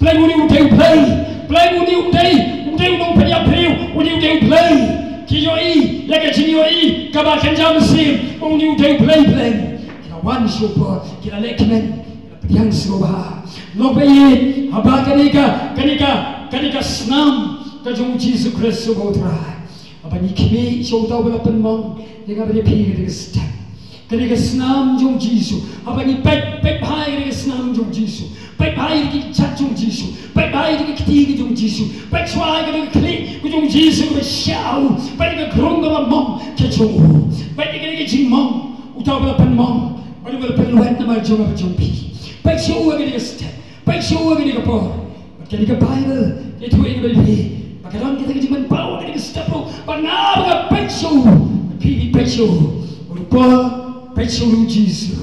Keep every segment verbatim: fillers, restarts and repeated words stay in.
Pleng, une u dei u Blei. Pleng, une u dei, u dei u nongpynïap briew, une u dei u Blei. Ki ïohi ïa ka jingïohi kaba kynja mynsiem, une u dei u Blei, pleng. Ki la wan sha u Paul, ki la leh kmen, ki la pdiang sngewbha. Lok ba ïeit, haba kane ka, kane ka, kane ka snam ka jong u Jisu Khrist uba u Trai. Haba ngi khmih sha uta uba la pynmong ïa nga bad ïa phi ha kane ka step, kane ka snam jong u Jisu. Haba ngi peit, peit bha ïa kane ka snam jong u Jisu. Peit bha ïa ki kjat jong u Jisu. Peit bha ïa ki kti ki jong u Jisu. Peit shuwa ïa ka khlieh ka jong u Jisu kaba shah. Peit ïa ka krung kaba mong ka jong u. Peit ïa kane ka jingmong uta uba la pynmong bad uba la pynlwet namar jong nga bad jong phi. Peit sha u ha kane ka step. Peit sha u ha kane ka por. Bad kane ka Baibl ka ïathuh ïa nga bad ïa phi ba ka don kata ka jingpynpaw ha kane ka step ruh ba nga ba nga peit sha u, phi peit sha u. U Paul peit sha u Jisu.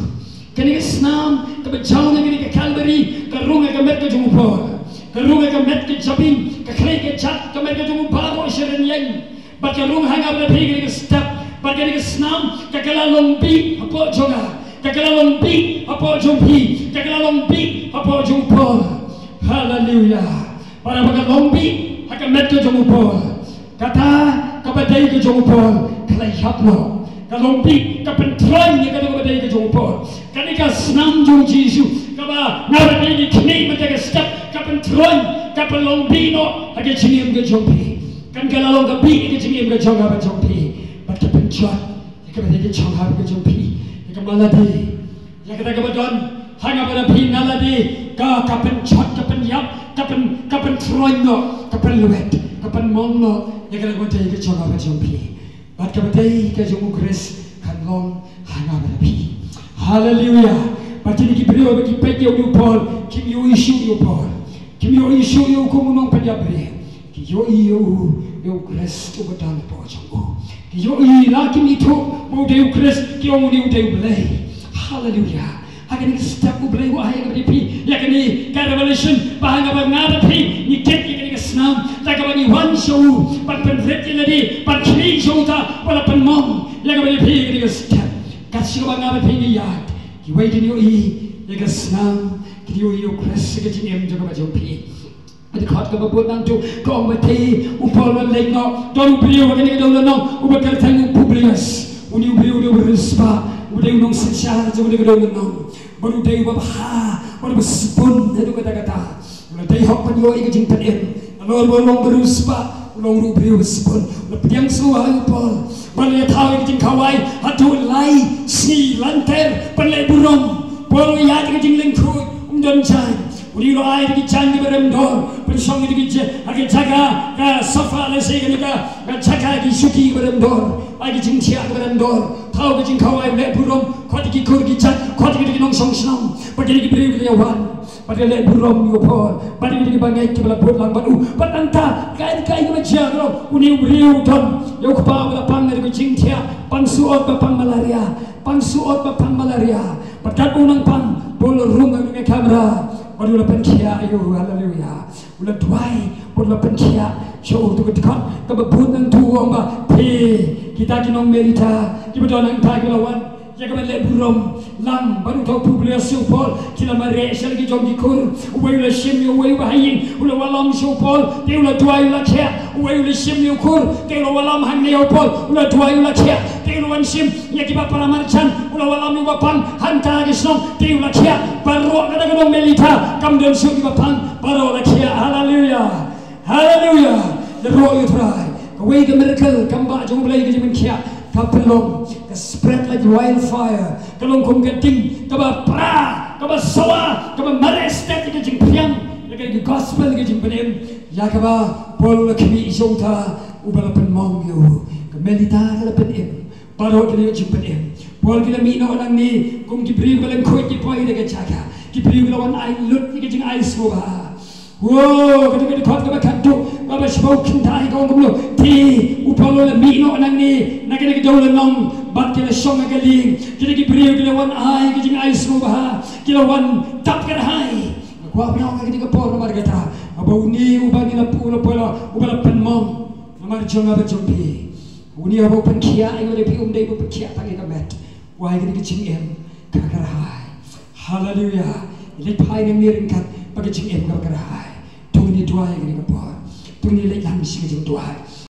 Kane ka snam kaba jaw na kane ka Kalbari ka rung ha ka met ka jong u Paul. Ka rung ha ka met ka jabieng, ka khlieh ka kjat, ka met ka jong u baroh sha rynieng. Bad ka rung ha nga bad phi kane ka step, bad kane ka snam ka, ka la long bih hapoh jong nga, ka, ka la long bih hapoh jong phi, ka, ka la long bih hapoh jong u Paul. Haleluya. Para ba ka long bih ha ka met ka jong u Paul, kata kaba dei ka jong u Paul ka la ïap noh. Ka long bih, ka pyntroiñ ïa kata kaba dei ka jong u Paul. Kane ka snam jong u Jisu kaba nga bad phi ngi khmih mynta ka step, ka pyntroiñ, ka pynlong bih noh ha ka jingim ka jong phi. Kan ka la long ka bih ïa ka jingim ka jong nga bad jong phi. Bad ka pynjot ïa kaba dei ka jong nga bad ka jong phi, ïa ka malade. Ïa kata kaba don ha nga bad phi na lade ka, ka pynjot, ka pynïap, ka pyn, ka pyntroiñ noh, ka pynlwet, ka pynmong noh ïa kata kaba dei ka jong nga bad jong phi. Bad kaba dei ka jong u Khrist kan long ha nga bad phi. Haleluya. Bad kine ki briew ba ki peit ïa u Paul kim ïohi shuh ïa u Paul, kim ïohi shuh ïa u kum u nongpynïap briew. Ki ïohi ïa u, ïa u Khrist uba don hapoh jong u. Ki ïohi, la kim ithuh ba u dei u Khrist, ki ong une u dei u Blei. Haleluya. Ha kane ka step u Blei u ai ïa nga bad ïa phi ïa kane ka revelation ba ha nga bad nga bad phi ngi kit ïa kane ka snam, da kaba ngi wan sha u ban pynrit ïa lade, ban khmih sha uta uba la pynmong ïa nga bad ïa phi ïa kane ka step. Kat shaba nga bad phi ngi ïaid, kiwei kin ïohi ïa ka snam, kin ïohi ïa u Khrist ha ka jingim jong nga bad jong phi. Ka dkhot kaba bud nangtu ka ong ba te u Paul u leit noh, don u briew ha kane ka dewlynnong uba kyrteng u Publius. Une u briew u dei u riewspah, u dei u nongsynshar jong kane ka dewlynnong. Bad u dei uba bha, bad uba sbun haduh katta katta. U la dei hok ban ïoh ïa ka jingpynim. Nalor ba u long u riewspah, u long ruh u briew uba sbun. U la pdiang sngewbha ïa u Paul. Bad u la ïathaw ïa ka jingkhawai haduh lai sngi lynter ban leh burom. Paul u ïaid ïa ka jinglyngkhuid, um don jaiñ. Une u la ai ïa ki jaiñ kiba rem dor, pynshong ïa ki ja-, ha ki jaka ka sofa lane ka, ka jaka ki shuki kiba rem dor, ai ki jingthiah kiba rem dor, thaw ki jingkhawai, leh burom, khot ïa ki kur ki jait, khot ïa ki nongshong shnong, bad kine ki briew ki la ïa wan, bad ki la leh burom ïa u Paul, bad kine ki bangeit kiba la bud lang bad u, bad nangta kaei kaei kaba jia ka long, une u briew u don ïa u kpa uba la pang ïa ka jingthiah, pang suot ba pang malaria, pang suot ba pang malaria. Bad katba u nang pang, Paul u la rung ha ka kamra bad u la pynkhiah ïa u, haleluya. U la duwai bad u la pynkhiah sha u. Te ka dkhot kaba bud nangtu ka ong ba te kita ki nong Melita kiba don hangta ki la wan ïa ka ban leh burom lang bad uta u Publius ïa u Paul. Ki la mareh sha la ki jong ki kur. Uwei u la shim ïa uwei uba ha ïing, u la wallam sha u Paul, te u la duwai u la khiah. Uwei u la shim ïa u kur, te u la wallam hangne ïa u Paul, u la duwai u la khiah. Te u la wan shim ïa kiba para marjan, u la wallam ïa uba pang hangta ha ki shnong, te u la khiah. Baroh kata ka nong Melita kam don shuh kiba pang, baroh la khiah. Haleluya. Haleluya. Ïaroh ïa u Trai. Kawei ka miracle, kam bah jong U Blei ka jingpynkhiah, ka pynlong, ka spread like wildfire. Ka long kum ka ding kaba pra, kaba sawa, kaba mareh stet ïa ka jingpdiang ïa ka gospel, ïa ka jingpynim, ïa kaba Paul u la khmih sha uta uba la pynmong ïa u. Ka Melita ka la pynim. Baroh ki la ïoh jingpynim. Paul ki la mih noh nangne kum ki briew kiba lyngkhuid, ki poi da ka jaka. Ki briew ki la wan ai lut ïa ka jingai sngewbha. Wow, kata ka dkhot kaba khatduh, kaba shiphew khyndai ka ong kumno. Te u Paul u la mih noh nangne na kane ka dewlynnong bad ki la shong ha ka lieng. Kine ki briew ki la wan ai ka jingai sngewbha, ki la wan dap kyrhai. Nga kwah ban ong ha kane ka por namar kata, haba une uba ngi la pu, la pu, la, uba la pynmong namar jong nga bad jong phi. Une haba u pynkhiah ïa nga bad ïa phi, um dei ba u pynkhiah tang ïa ka met. U ai kane ka jingim kaba kyrhai. Haleluya. Leit phai nangne ryngkat bad ka jingim kaba kyrhai. Duwai kane ka por. To ngin leit lang sha ka jingduwai.